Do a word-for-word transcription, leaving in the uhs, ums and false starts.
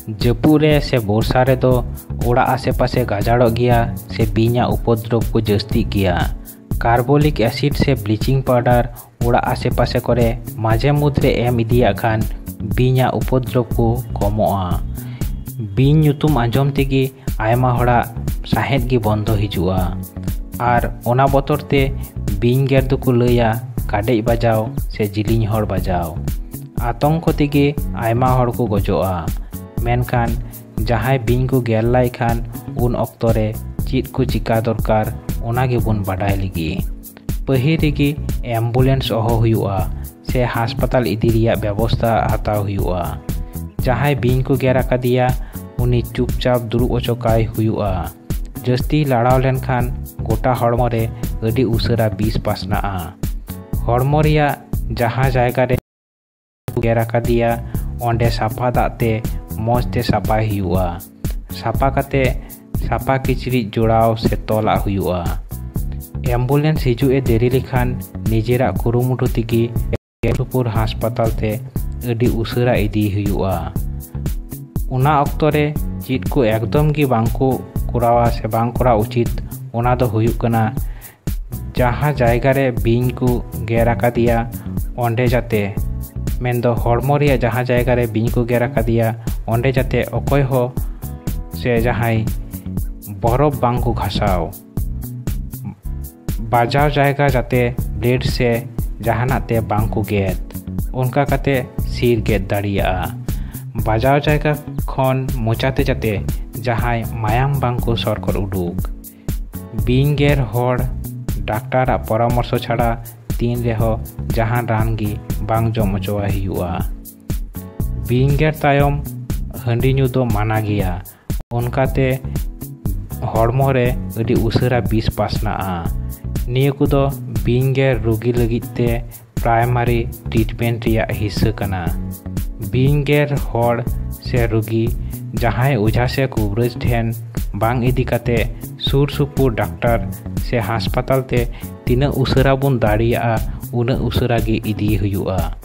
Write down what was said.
ᱡᱟᱹᱯᱩᱫ ᱨᱮ ᱥᱮ ᱵᱚᱨᱥᱟ ᱨᱮᱫᱚ ᱚᱲᱟᱜ ᱟᱥᱮᱯᱟᱥᱮ ᱜᱟᱡᱟᱲᱚᱜ ᱜᱮᱭᱟ ᱥᱮ ᱵᱤᱧᱟᱜ ᱩᱯᱚᱫᱨᱚᱵ ᱠᱚ ᱡᱟᱹᱥᱛᱤᱜ ᱜᱮᱭᱟ᱾ ᱠᱟᱨᱵᱚᱞᱤᱠ ᱮᱥᱤᱰ ᱥᱮ ᱵᱞᱤᱪᱤᱝ ᱯᱟᱣᱰᱟᱨ ᱚᱲᱟᱜ ᱟᱥᱮᱯᱟᱥᱮ ᱠᱚᱨᱮ ᱢᱟᱡᱷᱮ ᱢᱩᱫᱽᱨᱮ ᱮᱢ ᱤᱫᱤᱭᱟᱜ ᱠᱷᱟᱱ ᱵᱤᱧᱟᱜ ᱩᱯᱚᱫᱨᱚᱵ ᱠᱚ ᱠᱚᱢᱚᱜᱼᱟ᱾ ᱵᱤᱧ ᱧᱩᱛᱩᱢ ᱟᱸᱡᱚᱢ ᱛᱮᱜᱮ ᱟᱭᱢᱟ ᱦᱚᱲᱟᱜ ᱥᱟᱦᱮᱫ ᱜᱮ ᱵᱚᱱᱫᱚ ᱦᱤᱡᱩᱜᱼᱟ᱾ ᱟᱨ ᱚᱱᱟ ᱵᱚᱛᱚᱨ ᱛᱮ ᱵᱤᱧ ᱜᱮᱨ ᱫᱚᱠᱚ ᱞᱟᱹᱭᱟ ᱠᱟᱰᱮᱡ ᱵᱟᱡᱟᱣ ᱥᱮ ᱡᱤᱞᱤᱧ ᱦᱚᱲ ᱵᱟᱡᱟᱣ᱾ ᱟᱛᱚᱝᱠᱚ ᱛᱮᱜᱮ ᱟᱭᱢᱟ ᱦᱚᱲ ᱠᱚ ᱜᱚᱡᱚᱜᱼᱟ᱾ ᱢᱮᱱᱠᱷᱟᱱ ᱡᱟᱦᱟᱸᱭ ᱵᱤᱧ ᱠᱚ ᱜᱮᱨ ᱞᱟᱭ ᱠᱷᱟᱱ ᱩᱱ ᱚᱠᱛᱚ ᱨᱮ ᱪᱮᱫ ᱠᱚ ᱪᱤᱠᱟ ᱫᱚᱨᱠᱟᱨ, ᱚᱱᱟ ᱜᱮᱵᱚᱱ ᱵᱟᱰᱟᱭ ᱞᱮᱜᱮ᱾ ᱯᱟᱹᱦᱤᱞ ᱨᱮᱜᱮ ᱮᱢᱵᱩᱞᱮᱱᱥ ᱦᱚᱦᱚ ᱦᱩᱭᱩᱜᱼᱟ ᱥᱮ ᱦᱟᱥᱯᱟᱛᱟᱞ ᱤᱫᱤ ᱨᱮᱭᱟᱜ ᱵᱮᱵᱚᱥᱛᱟ ᱦᱟᱛᱟᱣ ᱦᱩᱭᱩᱜᱼᱟ᱾ ᱡᱟᱦᱟᱸᱭ ᱵᱤᱧ ᱠᱚ ᱜᱮᱨ ᱟᱠᱟᱫᱮᱭᱟ, ᱩᱱᱤ ᱪᱩᱯᱪᱟᱯ ᱫᱩᱲᱩᱵ ᱚᱪᱚ ᱠᱟᱭ ᱦᱩᱭᱩᱜᱼᱟ᱾ ᱡᱟᱹᱥᱛᱤ ᱞᱟᱲᱟᱣ ᱞᱮᱱᱠᱷᱟᱱ ᱜᱚᱴᱟ ᱦᱚᱲᱢᱚ ᱨᱮ ᱟᱹᱰᱤ ᱩᱥᱟᱹᱨᱟ ᱵᱤᱥ ᱯᱟᱥᱱᱟᱜᱼᱟ᱾ ᱦᱚᱲᱢᱚ ᱨᱮᱭᱟᱜ ᱡᱟᱦᱟᱸ ᱡᱟᱭᱜᱟ ᱨᱮ ᱜᱮᱨ ᱟᱠᱟᱫᱮᱭᱟ, ᱚᱸᱰᱮ ᱥᱟᱯᱷᱟ ᱫᱟᱜ ᱛᱮ ᱢᱚᱡᱽ ᱛᱮ ᱥᱟᱯᱷᱟᱭ ᱦᱩᱭᱩᱜᱼᱟ᱾ ᱥᱟᱯᱷᱟ ᱠᱟᱛᱮ ᱥᱟᱯᱷᱟ ᱠᱤᱪᱨᱤᱡ ᱡᱚᱲᱟᱣ ᱥᱮ ᱛᱚᱞᱟᱜ ᱦᱩᱭᱩᱜᱼᱟ᱾ ᱮᱢᱵᱩᱞᱮᱱᱥ ᱦᱤᱡᱩᱜ ᱮ ᱫᱮᱨᱤ ᱞᱮᱠᱷᱟᱱ ᱱᱤᱡᱮᱨᱟᱜ ᱠᱩᱨᱩᱢᱩᱴᱩ ᱛᱮᱜᱮ ᱥᱩᱨ ᱥᱩᱯᱩᱨ ᱦᱟᱥᱯᱟᱛᱟᱞ ᱛᱮ ᱟᱹᱰᱤ ᱩᱥᱟᱹᱨᱟ ᱤᱫᱤ ᱦᱩᱭᱩᱜᱼᱟ᱾ ᱚᱱᱟ ᱚᱠᱛᱚ ᱨᱮ ᱪᱮᱫ ᱠᱚ ᱮᱠᱫᱚᱢ ᱜᱮ ᱵᱟᱝ ᱠᱚ ᱠᱚᱨᱟᱣᱟ ᱥᱮ ᱵᱟᱝ ᱠᱚᱨᱟᱣ ᱩᱪᱤᱛ, ᱚᱱᱟ ᱫᱚ ᱦᱩᱭᱩᱜ ᱠᱟᱱᱟ ᱡᱟᱦᱟᱸ ᱡᱟᱭᱜᱟ ᱨᱮ ᱵᱤᱧ ᱠᱚ ᱜᱮᱨ ᱟᱠᱟᱫᱮᱭᱟ, ᱚᱸᱰᱮ ᱡᱟᱛᱮ, ᱢᱮᱱᱫᱚ ᱦᱚᱲᱢᱚ ᱨᱮᱭᱟᱜ ᱡᱟᱦᱟᱸ ᱡᱟᱭᱜᱟ ᱨᱮ ᱵᱤᱧ ᱠᱚ ᱜᱮᱨ ᱟᱠᱟᱫᱮᱭᱟ, ᱚᱸᱰᱮ ᱡᱟᱛᱮ ᱚᱠᱚᱭ ᱦᱚᱸ ᱥᱮ ᱡᱟᱦᱟᱸᱭ ᱵᱚᱨᱚᱯᱷ ᱵᱟᱝ ᱠᱚ ᱜᱷᱟᱥᱟᱣ᱾ ᱵᱟᱡᱟᱣ ᱡᱟᱭᱜᱟ ᱡᱟᱛᱮ ᱵᱞᱮᱰ ᱥᱮ ᱡᱟᱦᱟᱱᱟᱜ ᱛᱮ ᱵᱟᱝ ᱠᱚ ᱜᱮᱫ, ᱚᱱᱠᱟ ᱠᱟᱛᱮ ᱥᱤᱨ ᱜᱮᱫ ᱫᱟᱲᱮᱭᱟᱜᱼᱟ᱾ ᱵᱟᱡᱟᱣ ᱡᱟᱭᱜᱟ ᱠᱷᱚᱱ ᱢᱚᱪᱟᱛᱮ ᱡᱟᱛᱮ ᱡᱟᱦᱟᱸᱭ ᱢᱟᱭᱟᱢ ᱵᱟᱝ ᱠᱚ ᱥᱚᱨᱠᱚᱨ ᱩᱰᱩᱠ᱾ ᱵᱤᱧ ᱜᱮᱨ ᱦᱚᱲ ᱰᱟᱠᱛᱟᱨᱟᱜ ᱯᱚᱨᱟᱢᱚᱨᱥᱚ ᱪᱷᱟᱲᱟ ᱛᱤᱱ ᱨᱮᱦᱚᱸ ᱡᱟᱦᱟᱱ ᱨᱟᱱ ᱜᱮ ᱵᱟᱝ ᱡᱚᱢ ᱦᱚᱪᱚᱣᱟᱭ ᱦᱩᱭᱩᱜᱼᱟ᱾ ᱵᱤᱧ ᱜᱮᱨ ᱛᱟᱭᱚᱢ ᱦᱟᱺᱰᱤ ᱧᱩ ᱫᱚ ᱢᱟᱱᱟ ᱜᱮᱭᱟ, ᱚᱱᱠᱟᱛᱮ ᱦᱚᱲᱢᱚ ᱨᱮ ᱟᱹᱰᱤ ᱩᱥᱟᱹᱨᱟ ᱵᱤᱥ ᱯᱟᱥᱱᱟᱜᱼᱟ᱾ ᱱᱤᱭᱟᱹ ᱠᱚᱫᱚ ᱵᱤᱧ ᱜᱮᱨ ᱨᱩᱜᱤ ᱞᱟᱹᱜᱤᱫ ᱛᱮ ᱯᱨᱟᱭᱢᱟᱨᱤ ᱴᱨᱤᱴᱢᱮᱱᱴ ᱨᱮᱭᱟᱜ ᱦᱤᱥᱥᱟᱹ ᱠᱟᱱᱟ᱾ ᱵᱤᱧ ᱜᱮᱨ ᱦᱚᱲ ᱥᱮ ᱨᱩᱜᱤ ᱡᱟᱦᱟᱸᱭ ᱚᱡᱷᱟ ᱥᱮ ᱠᱩᱵᱨᱟᱹᱡᱽ ᱴᱷᱮᱱ ᱵᱟᱝ ᱤᱫᱤ ᱠᱟᱛᱮ ᱥᱩᱨ ᱥᱩᱯᱩᱨ ᱰᱟᱠᱛᱟᱨ ᱥᱮ ᱦᱟᱥᱯᱟᱛᱟᱞ ᱛᱮ ᱛᱤᱱᱟᱹᱜ ᱩᱥᱟᱹᱨᱟ ᱵᱚᱱ ᱫᱟᱲᱮᱭᱟᱜᱼᱟ, ᱩᱱᱟᱹᱜ ᱩᱥᱟᱹᱨᱟ ᱜᱮ ᱤᱫᱤ ᱦᱩᱭᱩᱜᱼᱟ᱾